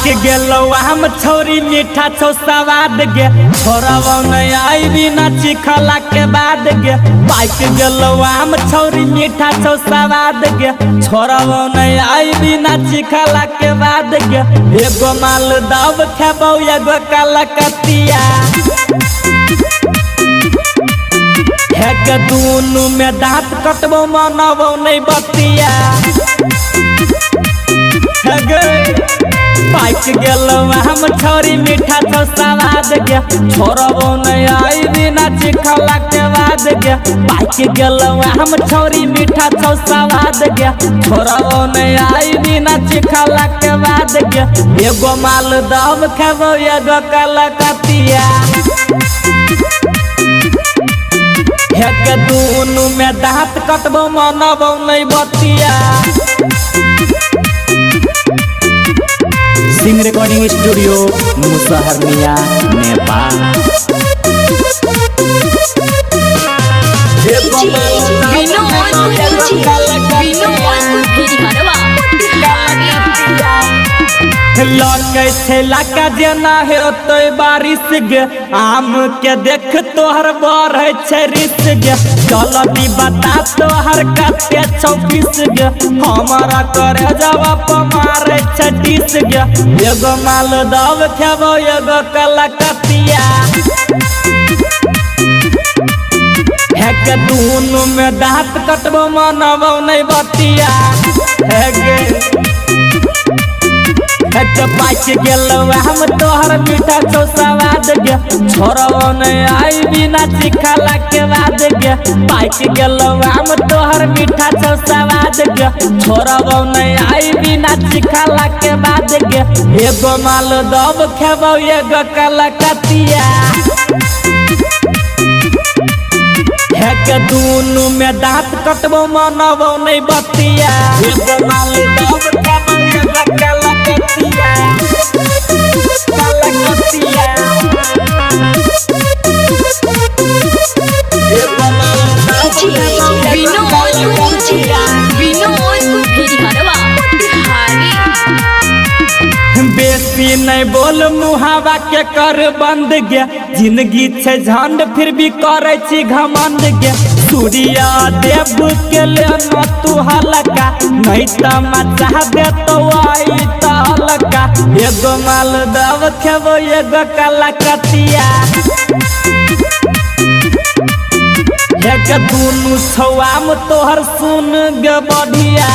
पाक गेलो हम छौरी मीठा छौ सवाद गे, छोड़बौ नहीं आई बिना चिखला के बाद गे। पाक गेलो हम छौरी मीठा छौ सवाद गे, छोड़बौ नहीं आई बिना चिखला के बाद गे। एगो मालदह खेबौ एगो कलकतिया, हे दुनू में दांत कटबौ मनबौ नहीं बतिया। पाक गेलो हम छौरी मीठा छौ सवाद गे, छोड़बौ नहीं आई बिना चिखला के बाद गे। पाक गेलो हम छौरी मीठा छौ सवाद गे, छोड़बौ नहीं आई बिना चिखला के बाद गे। एगो मालदह खेबौ एगो कलकतिया, हे दुनू में दांत कटबौ मनबौ नहीं बतिया। Singh recording studio Musaharniya Nepal. लकै छै लका जेना हेतै बारिश गे, आम के देख तोहर बढ़ै छै रिस गे। चलती बता तोहर कते छौ पीस गे, हमरा करे जवाब मारै छै टीस गे। एगो मालदह खेबौ एगो कलकतिया, हे दुनू में दांत कटबौ मनबौ नहीं बतिया। हे गे पाक गेलो हम तोहर मीठा छौ सवाद गे, छोड़बौ नहीं आई बिना चिखला के बाद गे। पाक गेलो हम तोहर मीठा छौ सवाद गे, छोड़बौ नहीं आई बिना चिखला के बाद गे। एगो मालदह खेबौ एगो कलकतिया, हे दुनू में दांत कटबौ मनबौ नहीं बतिया। एगो मालदह खेबौ एगो कलकतिया, कलकतिया। बेसी नहीं बोल मुहावा के कर बंद गे, जिंदगी छै झंड फिर भी करे छी घमंड गे। सूर्या देव के ले न तू हलका, नहीं त मचा दे तो आई त हलका। एगो मालदह खेबौ एगो कलकतिया, हे दुनू छौ आम तोहर सुन गे बढ़िया।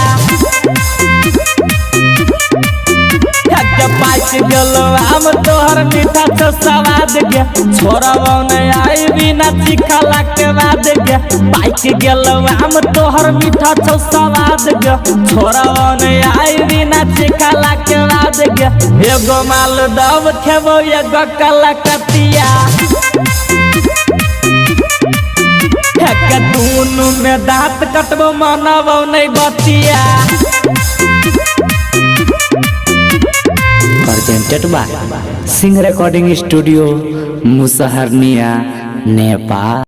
पाक गेलो आम तोहर मीठा छौ सवाद गे, छोड़बौ नहीं आई बिना चिखला के बाद गे। पाक गेलो आम तोहर मीठा छौ सवाद गे, छोड़बौ नहीं आई बिना चिखला के बाद गे। एगो मालदह खेबौ एगो कलकतिया, हे दुनू में दांत कटबौ मनबौ नहीं बतिया। Presented by Singh recording studio Musaharniya Nepal.